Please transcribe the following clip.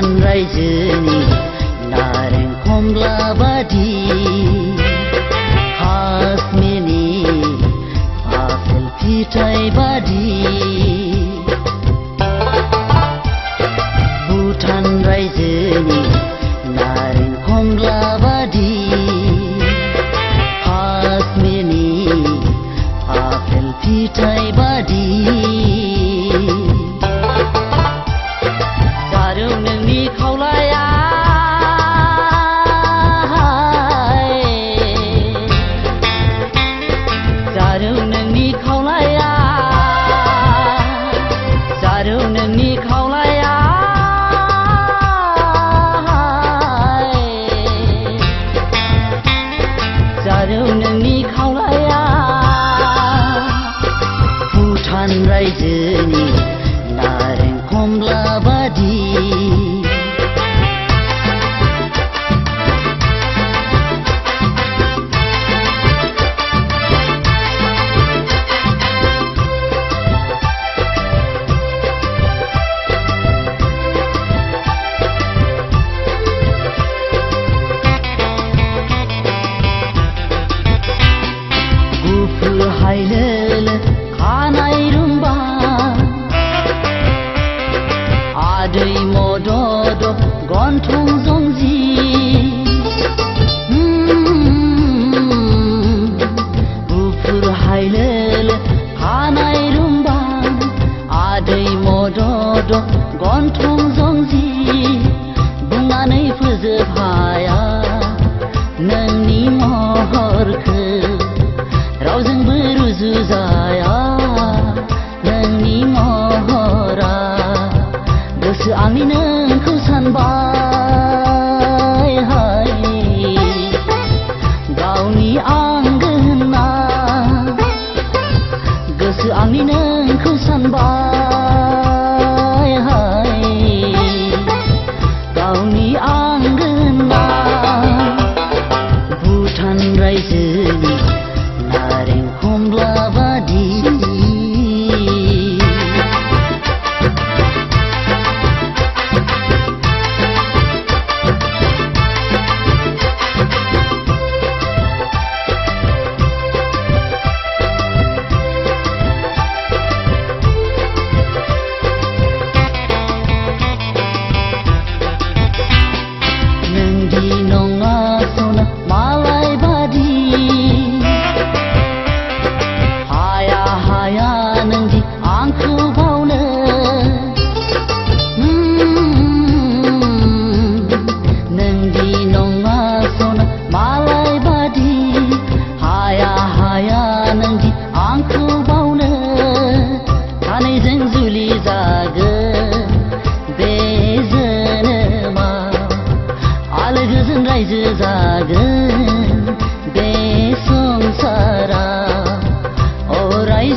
भुटान रायजोनि नारें खमला बादि काश्मीरनि आपेल फिथाइ बादि भुटान रायजोनि नारें खमला बादि काश्मीरनि आपेल फिथाइ बादि भुटान रायजोनि नारें खमला बादि गुफुर हायलोल खानाय रुम्बा आदै मदद गन्थं जंजि गुफुर हायलोल खानाय रुम्बा आदै मदद गन्थं जंजि बुंनानै फोजोबहाया नोंनि महरखौ रावजोंबो रुजुजाया नोंनि महरा गोसो आंनि नोंखौ सानबाय गावनि आंगो होनना गोसो आंनि नोंखौ सानबाय गावनि आंगो होनना भुटान रायजोनि नारें खमला बादि नोंदि नङा सना मालाय बादि हाया नोंदि आंखौ बावनो नोंदि नङा सना मालाय बादि हाया नोंदि आंखौ बावनो सानैजों जुलि जागोन बे जोनोमा आलो गोजोन रायजो जागोन बे संसारा अराय